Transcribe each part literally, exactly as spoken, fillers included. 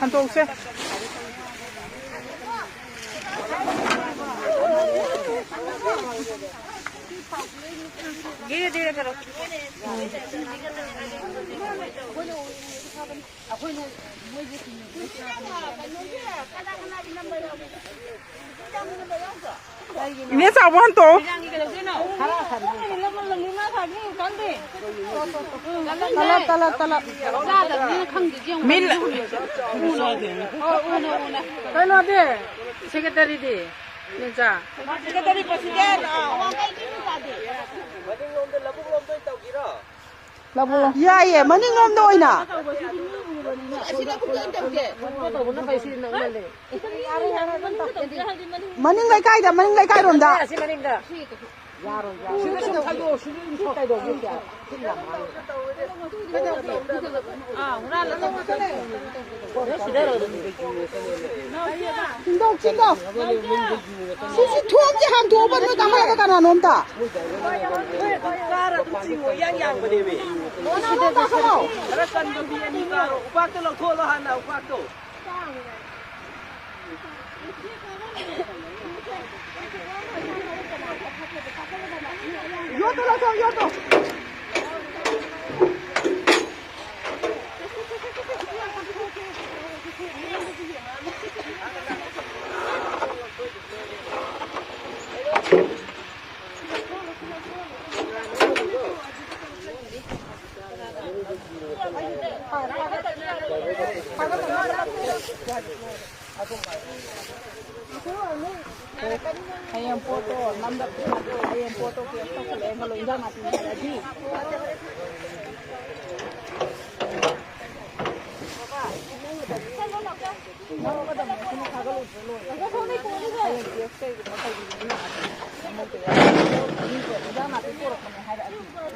ꯍꯟꯗꯣꯛꯁꯦ꯫ ꯏꯅꯦ ꯆꯥꯎꯕ ꯍꯟꯇꯣꯛꯑꯣ꯫ ꯇꯂꯞ, ꯇꯂꯞ, ꯇꯂꯞ꯫ ꯃꯤ ꯂ- ꯀꯩꯅꯣꯗꯤ, ꯁꯦꯀ꯭ꯔꯦꯇꯔꯤꯗꯤ, ꯃꯦꯅꯦꯖꯔ꯫ ꯌꯥꯏꯌꯦ, ꯃꯅꯤꯡꯂꯣꯝꯗ ꯑꯣꯏꯅ꯫ ꯃꯅꯤꯡ ꯂꯩꯀꯥꯏꯗ, ꯃꯅꯤꯡ ꯂꯩꯀꯥꯏꯔꯣꯝꯗ꯫ ꯆꯤꯡꯗꯧ, ꯆꯤꯡꯗꯧ꯫ ꯁꯤꯁꯤ ꯊꯣꯡꯁꯦ ꯍꯥꯡꯗꯣꯛꯑꯣꯕ, ꯅꯣꯏ ꯀꯥꯈꯠꯂꯒ ꯀꯅꯥꯅꯣꯝꯇ꯫ ꯀꯥꯔ ꯑꯗꯨꯝ ꯆꯤꯡꯉꯣ, ꯏꯌꯥꯡ ꯌꯥꯡꯕꯅꯦꯃꯤ꯫ ꯀꯅꯥꯅꯣꯝ ꯀꯥꯈꯠꯂꯣ꯫ ꯈꯔ ꯀꯟꯕ ꯃꯤ ꯑꯅꯤ ꯀꯥꯔꯣ꯫ ꯎꯄꯥꯛꯇꯣ ꯂꯧꯊꯣꯛꯍꯜꯂꯣ ꯍꯥꯟꯅ, ꯎꯄꯥꯛꯇꯣ꯫ ꯌꯣꯠꯇꯣ ꯂꯧꯊꯣꯛ, ꯌꯣꯠꯇꯣ꯫ ꯍꯌꯦꯡ ꯄꯣꯠꯇꯣ ꯅꯝꯗꯕꯗꯤ ꯌꯥꯗꯦ꯫ ꯍꯌꯦꯡ ꯄꯣꯠꯇꯣ ꯀꯦꯟꯁꯦꯜ ꯇꯧꯁꯜꯂꯛꯑꯦ ꯈꯜꯂꯣ, ꯏꯟꯖꯥꯡ ꯅꯥꯄꯤ ꯍꯥꯏꯔꯗꯤ꯫ ꯅꯝꯒꯗꯕꯅꯦ, ꯑꯩꯈꯣꯏꯅ ꯊꯥꯒꯠꯂꯨꯗ꯭ꯔ ꯂꯣꯏꯔꯦ꯫ ꯍꯌꯦꯡ ꯀꯦꯁ ꯀꯩꯒꯨꯝꯕ ꯇꯧꯕꯤꯕꯗꯤ ꯌꯥꯗꯦ꯫ ꯅꯝꯍꯧꯗ ꯌꯥꯗꯦ꯫ ꯃꯤꯗꯣ ꯏꯟꯖꯥꯡ ꯅꯥꯄꯤ ꯄꯨꯔꯛꯄꯅꯦ ꯍꯥꯏꯔꯛꯑꯗꯤ ꯆꯥꯛꯇꯣ꯫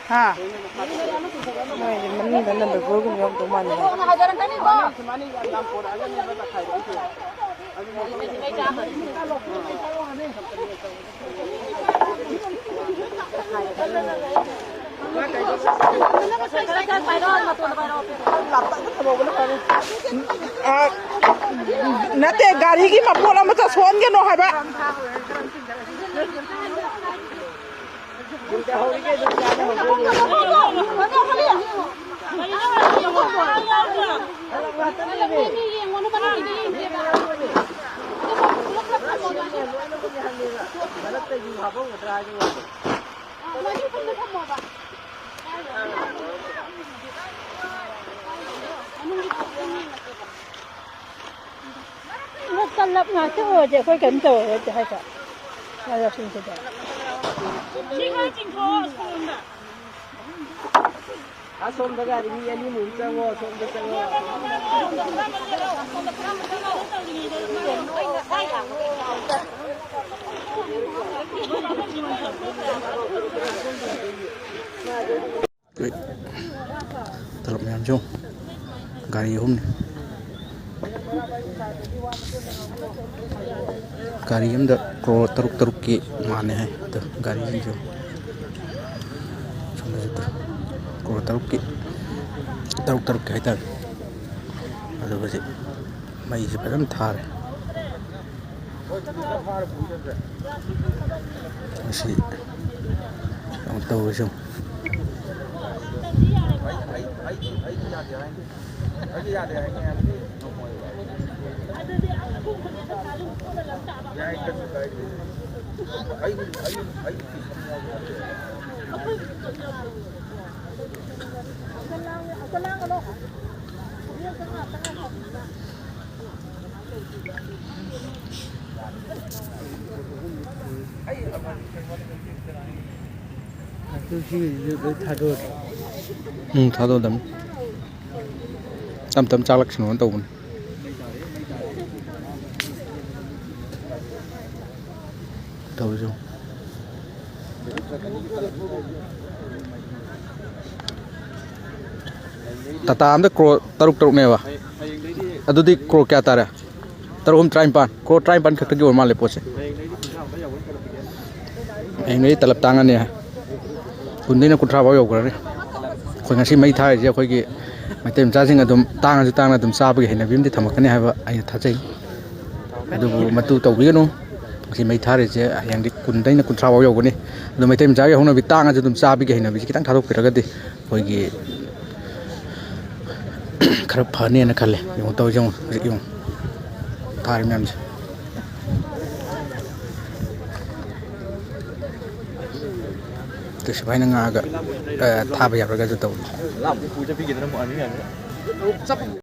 ꯍꯥ? ꯃꯣꯏ ꯃꯅꯨꯡꯗ ꯅꯝꯕꯔ ꯐꯣꯔꯒꯨꯝꯕ ꯌꯥꯎꯔꯝꯗꯧ ꯃꯥꯜꯂꯦ꯫ ꯑ, ꯅꯠꯇꯦ, ꯒꯥꯔꯤꯒꯤ ꯃꯄꯣꯠ ꯑꯃꯠꯇ ꯁꯣꯛꯍꯟꯒꯅꯣ ꯍꯥꯏꯕ꯫ ꯀꯜꯂꯞ ꯉꯥꯛꯇ ꯑꯣꯏꯔꯗꯤ ꯑꯩꯈꯣꯏ ꯀꯔꯤꯝ ꯇꯧꯔꯔꯣꯏꯗꯤ ꯍꯥꯏꯗ꯭ꯔꯣ? ꯂꯥꯏꯔꯛꯁꯤꯡꯁꯤꯗ꯫ ꯑꯁꯣꯝꯗ ꯒꯥꯔꯤ ꯃꯤ ꯑꯅꯤꯃꯨꯛ ꯆꯪꯉꯣ, ꯑꯁꯣꯝꯗ ꯆꯪꯉꯣ꯫ ꯇꯂꯞ ꯃꯌꯥꯝꯁꯨ ꯒꯥꯔꯤ ꯑꯍꯨꯝꯅꯤ꯫ ꯒꯥꯔꯤ ꯑꯃꯗ ꯀ꯭ꯔꯣꯔ ꯇꯔꯨꯛ ꯇꯔꯨꯛꯀꯤ ꯃꯥꯜꯂꯦ ꯍꯥꯏ꯫ ꯑꯗꯣ ꯒꯥꯔꯤꯁꯤꯡꯁꯨ ꯁꯣꯝꯗꯁꯨ ꯀ꯭ꯔꯣꯔ ꯇꯔꯨꯛꯀꯤ, ꯇꯔꯨꯛ ꯇꯔꯨꯛꯀꯤ ꯍꯥꯏꯇꯥꯔꯦ꯫ ꯑꯗꯣ ꯍꯧꯖꯤꯛ ꯃꯩꯁꯦ ꯐꯖꯅ ꯊꯥꯔꯦ꯫ ꯃꯁꯤ ꯌꯥꯝ ꯇꯧꯔꯤꯁꯦ ꯌꯦꯡꯉꯨ꯫ ꯑꯗꯨ ꯁꯤꯒꯤꯁꯤꯁꯨ ꯂꯣꯏ ꯊꯥꯗꯣꯛꯑꯗꯤ꯫ ꯎꯝ, ꯊꯥꯗꯣꯛꯑꯗꯝꯅꯤ꯫ ꯇꯞ ꯇꯞ ꯆꯥꯛꯂꯛꯁꯅꯣꯅ ꯇꯧꯕꯅꯤ꯫ ꯇꯧꯔꯤꯁꯦ ꯌꯦꯡꯉꯨ꯫ ꯇꯥꯇꯥ ꯑꯝꯗ ꯀ꯭ꯔꯣꯔ ꯇꯔꯨꯛ ꯇꯔꯨꯛꯅꯦꯕ꯫ ꯑꯗꯨꯗꯤ ꯀ꯭ꯔꯣꯔ ꯀꯌꯥ ꯇꯥꯔꯦ? ꯇꯔꯨꯛ ꯑꯍꯨꯝ ꯇꯔꯥꯅꯤꯄꯥꯟ꯫ ꯀ꯭ꯔꯣꯔ ꯇꯔꯥꯅꯤꯄꯥꯟ ꯈꯛꯇꯒꯤ ꯑꯣꯏꯔ ꯃꯥꯜꯂꯦ ꯄꯣꯠꯁꯦ꯫ ꯍꯌꯦꯡꯗꯒꯤ ꯇꯂꯞ ꯇꯥꯡꯉꯅꯤ꯫ ꯀꯨꯟꯗꯩꯅ ꯀꯨꯟꯊ꯭ꯔꯥ ꯐꯥꯎ ꯌꯧꯈ꯭ꯔꯅꯤ꯫ ꯑꯩꯈꯣꯏ ꯉꯁꯤ ꯃꯩ ꯊꯥꯔꯤꯁꯦ ꯑꯩꯈꯣꯏꯒꯤ ꯃꯩꯇꯩ ꯃꯆꯥꯁꯤꯡ ꯑꯗꯨꯝ ꯇꯥꯡꯉꯁꯨ ꯇꯥꯡꯅ ꯑꯗꯨꯝ ꯆꯥꯕꯒꯤ ꯍꯩꯅꯕꯤ ꯑꯃꯗꯤ ꯊꯝꯃꯛꯀꯅꯤ ꯍꯥꯏꯕ ꯑꯩꯅ ꯊꯥꯖꯩ꯫ ꯑꯗꯨꯕꯨ ꯃꯗꯨ ꯇꯧꯕꯤꯒꯅꯨ꯫ ꯉꯁꯤ ꯃꯩ ꯊꯥꯔꯤꯁꯦ ꯍꯌꯦꯡꯗꯤ ꯀꯨꯟꯗꯩꯅ ꯀꯨꯟꯊ꯭ꯔꯥ ꯐꯥꯎ ꯌꯧꯒꯅꯤ꯫ ꯑꯗꯣ ꯃꯩꯇꯩ ꯃꯆꯥꯒꯤ ꯍꯧꯅꯕꯤ ꯇꯥꯡꯉꯁꯨ ꯑꯗꯨꯝ ꯆꯥꯕꯒꯤ ꯍꯩꯅꯕꯤꯁꯦ ꯈꯤꯇꯪ ꯊꯥꯗꯣꯛꯄꯤꯔꯒꯗꯤ ꯑꯩꯈꯣꯏꯒꯤ ꯈꯔ ꯐꯅꯦꯅ ꯈꯜꯂꯦ꯫ ꯌꯦꯡꯉꯨ ꯇꯧꯔꯤꯁꯦ, ꯌꯦꯡꯉꯨ ꯍꯧꯖꯤꯛ ꯌꯦꯡꯉꯨ ꯊꯥꯔꯤ ꯃꯌꯥꯝꯁꯦ꯫ ꯑꯗꯨ ꯁꯨꯃꯥꯏꯅ ꯉꯥꯛꯑꯒ, ꯑ, ꯊꯥꯕ ꯌꯥꯕ꯭ꯔꯥꯒꯁꯨ ꯇꯧ꯫